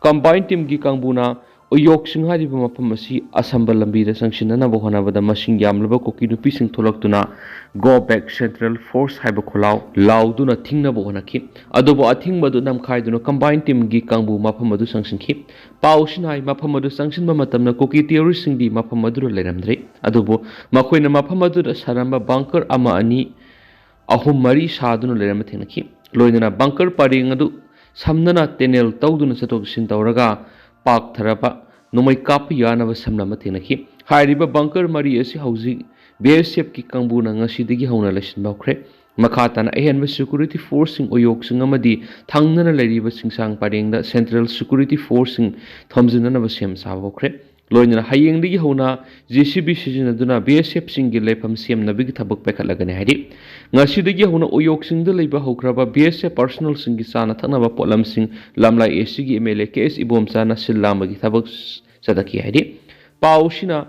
ꯀꯝꯕꯥꯏꯟ ꯇꯤꯝꯒꯤ ꯀꯥꯡꯕꯨꯅ ꯎꯌꯣꯛꯁꯤꯡ ꯍꯥꯏꯔꯤꯕ ꯃꯐꯝ ꯑꯁꯤ ꯑꯁꯝꯕ ꯂꯝꯕꯤꯗ ꯆꯪꯁꯤꯟꯅꯅꯕ ꯍꯣꯠꯅꯕꯗ ꯃꯁꯤꯡ ꯌꯥꯝꯂꯕ ꯀꯨꯀꯤ ꯅꯨꯄꯤꯁꯤꯡ ꯊꯣꯛꯂꯛꯇꯨꯅ "Go back Central Force" ꯍꯥꯏꯕ ꯈꯣꯜꯂꯥꯎ ꯂꯥꯎꯗꯨꯅ ꯊꯤꯡꯅꯕ ꯍꯣꯠꯅꯈꯤ꯫ ꯑꯗꯨꯕꯨ ꯑꯊꯤꯡꯕ ꯑꯗꯨ ꯅꯝꯈꯥꯏꯗꯨꯅ combined teamꯒꯤ ꯀꯥꯡꯕꯨ ꯃꯐꯝ ꯑꯗꯨ ꯆꯪꯁꯤꯟꯈꯤ꯫ ꯄꯥꯎꯁꯤꯅ ꯍꯥꯏ, ꯃꯐꯝ ꯑꯗꯨ ꯆꯪꯁꯤꯟꯕ ꯃꯇꯝꯗ ꯀꯨꯀꯤ terroristꯁꯤꯡꯗꯤ ꯃꯐꯝ ꯑꯗꯨꯗ ꯂꯩꯔꯝꯗ꯭ꯔꯦ꯫ ꯑꯗꯨꯕꯨ ꯃꯈꯣꯏꯅ ꯃꯐꯝ ꯑꯗꯨꯗ ꯁꯥꯔꯝꯕ bunker ꯑꯃ, ꯑꯅꯤ, ꯑꯍꯨꯝ, ꯃꯔꯤ ꯁꯥꯗꯨꯅ ꯂꯩꯔꯝꯕ ꯊꯦꯡꯅꯈꯤ꯫ ꯂꯣꯏꯅꯅ bunker ꯄꯔꯦꯡ ꯑꯗꯨ ꯁꯝꯅꯅ tunnel ꯇꯧꯗꯨꯅ ꯆꯠꯊꯣꯛ ꯆꯠꯁꯤꯟ ꯇꯧꯔꯒ ꯄꯥꯛꯊꯔꯕ ꯅꯣꯡꯃꯩ ꯀꯥꯞꯄ ꯌꯥꯅꯕ ꯁꯝꯂꯝꯕ ꯊꯦꯡꯅꯈꯤ꯫ ꯍꯥꯏꯔꯤꯕ bunker ꯃꯔꯤ ꯑꯁꯤ ꯍꯧꯖꯤꯛ BSFꯀꯤ ꯀꯥꯡꯕꯨꯅ ꯉꯁꯤꯗꯒꯤ ꯍꯧꯅ ꯂꯩꯁꯤꯟꯕ ꯍꯧꯈ꯭ꯔꯦ꯫ ꯃꯈꯥ ꯇꯥꯅ ꯑꯍꯦꯟꯕ security forceꯁꯤꯡ ꯎꯌꯣꯛꯁꯤꯡ ꯑꯃꯗꯤ ꯊꯪꯅꯅ ꯂꯩꯔꯤꯕ ꯆꯤꯡꯁꯥꯡ ꯄꯔꯦꯡꯗ Central Security Forceꯁꯤꯡ ꯊꯣꯝꯖꯤꯟꯅꯅꯕ ꯁꯦꯝ ꯁꯥꯕ ꯍꯧꯈ꯭ꯔꯦ꯫ ꯂꯣꯏꯅꯅ ꯍꯌꯦꯡꯗꯒꯤ ꯍꯧꯅ JCB ꯁꯤꯖꯤꯟꯅꯗꯨꯅ BSFꯁꯤꯡꯒꯤ ꯂꯩꯐꯝ ꯁꯦꯝꯅꯕꯒꯤ ꯊꯕꯛ ꯄꯥꯏꯈꯠꯂꯒꯅꯤ ꯍꯥꯏꯔꯤ꯫ ꯉꯁꯤꯗꯒꯤ ꯍꯧꯅ ꯎꯌꯣꯛꯁꯤꯡꯗ ꯂꯩꯕ ꯍꯧꯈ꯭ꯔꯕ BSF personnelꯁꯤꯡꯒꯤ ꯆꯥꯅ ꯊꯛꯅꯕ ꯄꯣꯠꯂꯝꯁꯤꯡ ꯂꯝꯂꯥꯏ ACꯒꯤ MLA KS ꯏꯕꯣꯝꯆꯥꯅ ꯁꯤꯜ ꯂꯥꯡꯕꯒꯤ ꯊꯕꯛ ꯆꯠꯊꯈꯤ ꯍꯥꯏꯔꯤ꯫ ꯄꯥꯎꯁꯤꯅ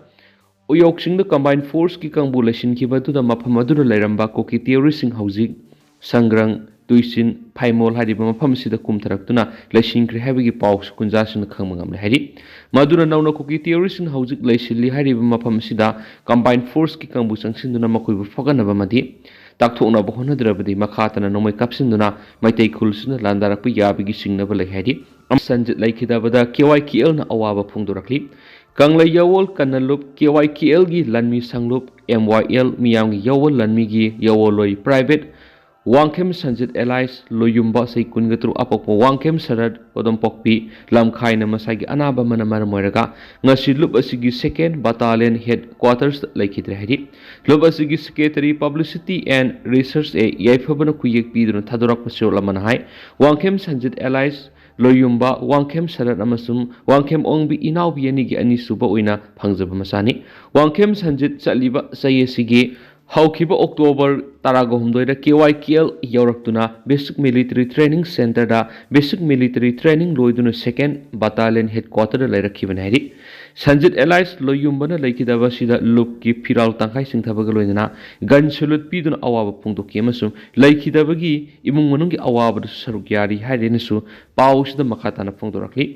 ꯎꯌꯣꯛꯁꯤꯡꯗ combined forceꯀꯤ ꯀꯥꯡꯕꯨ ꯂꯩꯁꯤꯟꯈꯤꯕ ꯑꯗꯨꯗ ꯃꯐꯝ ꯑꯗꯨꯗ ꯂꯩꯔꯝꯕ ꯀꯨꯀꯤ terroristꯁꯤꯡ ꯍꯧꯖꯤꯛ ꯁꯪꯒ꯭ꯔꯪ, ꯇꯨꯏꯁꯤꯟ, ꯐꯥꯏꯃꯣꯜ ꯍꯥꯏꯔꯤꯕ ꯃꯐꯝ ꯑꯁꯤꯗ ꯀꯨꯝꯊꯔꯛꯇꯨꯅ ꯂꯩꯁꯤꯟꯈ꯭ꯔꯦ ꯍꯥꯏꯕꯒꯤ ꯄꯥꯎꯁꯨ ꯈꯨꯟꯖꯥꯁꯤꯡꯅ ꯈꯪꯕ ꯉꯝꯂꯦ ꯍꯥꯏꯔꯤ꯫ ꯃꯗꯨꯅ ꯅꯧꯅ ꯀꯨꯀꯤ terroristꯁꯤꯡ ꯍꯧꯖꯤꯛ ꯂꯩꯁꯤꯜꯂꯤ ꯍꯥꯏꯔꯤꯕ ꯃꯐꯝ ꯑꯁꯤꯗ combined forceꯀꯤ ꯀꯥꯡꯕꯨ ꯆꯪꯁꯤꯟꯗꯨꯅ ꯃꯈꯣꯏꯕꯨ ꯐꯒꯠꯅꯕ ꯑꯃꯗꯤ ꯇꯥꯛꯊꯣꯛꯅꯕ ꯍꯣꯠꯅꯗ꯭ꯔꯕꯗꯤ ꯃꯈꯥ ꯇꯥꯅ ꯅꯣꯡꯃꯩ ꯀꯥꯞꯁꯤꯟꯗꯨꯅ ꯃꯩꯇꯩ ꯈꯨꯜꯁꯤꯅ ꯂꯥꯟꯗꯥꯔꯛꯄ ꯌꯥꯕꯒꯤ ꯆꯤꯡꯅꯕ ꯂꯩ ꯍꯥꯏꯔꯤ꯫ ꯁꯟꯖꯤꯠ ꯂꯩꯈꯤꯗꯕꯗ KYKLꯅ ꯑꯋꯥꯕ ꯐꯣꯡꯗꯣꯔꯛꯂꯤ꯫ ꯀꯪꯂꯩ ꯌꯥꯋꯣꯜ ꯀꯟꯅ ꯂꯨꯞ, KYKLꯒꯤ ꯂꯥꯟꯃꯤ ꯁꯪꯂꯨꯞ, MYL ꯃꯤꯌꯥꯝꯒꯤ ꯌꯥꯋꯣꯜ ꯂꯥꯟꯃꯤꯒꯤ ꯌꯥꯋꯣꯜꯂꯣꯏ private ꯋꯥꯡꯈꯦꯝ ꯁꯟꯖꯤꯠ alias ꯂꯣꯌꯨꯝꯕ, ꯆꯍꯤ ꯀꯨꯟꯒ ꯇꯔꯨꯛ, ꯑꯄꯣꯛꯄ ꯋꯥꯡꯈꯦꯝ ꯁꯔꯠ, ꯀꯣꯗꯝꯄꯣꯛꯄꯤ ꯂꯝꯈꯥꯏꯅ ꯃꯁꯥꯒꯤ ꯑꯅꯥꯕ ꯑꯃꯅ ꯃꯔꯝ ꯑꯣꯏꯔꯒ ꯉꯁꯤ ꯂꯨꯞ ꯑꯁꯤꯒꯤ second battalion headquartersꯇ ꯂꯩꯈꯤꯗ꯭ꯔꯦ ꯍꯥꯏꯔꯤ꯫ ꯂꯨꯞ ꯑꯁꯤꯒꯤ secretary publicity and research A ꯌꯥꯏꯐꯕꯅ ꯈꯨꯌꯦꯛ ꯄꯤꯗꯨꯅ ꯊꯥꯗꯣꯔꯛꯄ ꯆꯦꯔꯣꯜ ꯑꯃꯅ ꯍꯥꯏ, ꯋꯥꯡꯈꯦꯝ ꯁꯟꯖꯤꯠ alias ꯂꯣꯌꯨꯝꯕ, ꯋꯥꯡꯈꯦꯝ ꯁꯔꯠ ꯑꯃꯁꯨꯡ ꯋꯥꯡꯈꯦꯝ ꯑꯣꯡꯕꯤ ꯏꯅꯥꯎꯕꯤ ꯑꯅꯤꯒꯤ ꯑꯅꯤꯁꯨꯕ ꯑꯣꯏꯅ ꯐꯪꯖꯕ ꯃꯆꯥꯅꯤ꯫ ꯋꯥꯡꯈꯦꯝ ꯁꯟꯖꯤꯠ ꯆꯠꯂꯤꯕ ꯆꯍꯤ ꯑꯁꯤꯒꯤ ꯍꯧꯈꯤꯕ October ꯇꯔꯥꯒ ꯍꯨꯝꯗꯣꯏꯗ KYKL ꯌꯧꯔꯛꯇꯨꯅ basic military training centreꯗ basic military training ꯂꯣꯏꯗꯨꯅ second battalion headquarterꯗ ꯂꯩꯔꯛꯈꯤꯕꯅꯤ ꯍꯥꯏꯔꯤ꯫ ꯁꯟꯖꯤꯠ alias ꯂꯣꯌꯨꯝꯕꯅ ꯂꯩꯈꯤꯗꯕ ꯑꯁꯤꯗ ꯂꯨꯞꯀꯤ ꯐꯤꯔꯥꯜ ꯇꯪꯈꯥꯏ ꯆꯤꯡꯊꯕꯒ ꯂꯣꯏꯅꯅ gun salute ꯄꯤꯗꯨꯅ ꯑꯋꯥꯕ ꯐꯣꯡꯗꯣꯛꯈꯤ ꯑꯃꯁꯨꯡ ꯂꯩꯈꯤꯗꯕꯒꯤ ꯏꯃꯨꯡ ꯃꯅꯨꯡꯒꯤ ꯑꯋꯥꯕꯗꯁꯨ ꯁꯔꯨꯛ ꯌꯥꯔꯤ ꯍꯥꯏꯔꯦꯅꯁꯨ ꯄꯥꯎꯁꯤꯗ ꯃꯈꯥ ꯇꯥꯅ ꯐꯣꯡꯗꯣꯔꯛꯂꯤ꯫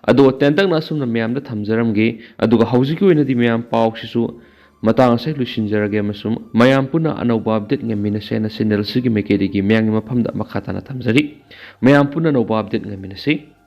ꯑꯗꯣ ꯇꯦꯟꯇꯛꯅ ꯑꯁꯨꯝꯅ ꯃꯌꯥꯝꯗ ꯊꯝꯖꯔꯝꯒꯦ꯫ ꯑꯗꯨꯒ ꯍꯧꯖꯤꯛꯀꯤ ꯑꯣꯏꯅꯗꯤ ꯃꯌꯥꯝ ꯄꯥꯎꯁꯤꯁꯨ ꯃꯇꯥꯡ ꯑꯁꯤꯗ ꯂꯣꯏꯁꯤꯟꯖꯔꯒꯦ ꯑꯃꯁꯨꯡ ꯃꯌꯥꯝ ꯄꯨꯟꯅ ꯑꯅꯧꯕ update ꯉꯥꯏꯃꯤꯟꯅꯁꯦꯅ channel ꯑꯁꯤꯒꯤ ꯃꯥꯏꯀꯩꯗꯒꯤ ꯃꯌꯥꯝꯒꯤ ꯃꯐꯝꯗ ꯃꯈꯥ ꯇꯥꯅ ꯊꯝꯖꯔꯤ꯫ ꯃꯌꯥꯝ ꯄꯨꯟꯅ ꯑꯅꯧꯕ update ꯉꯥꯏꯃꯤꯟꯅꯁꯤ꯫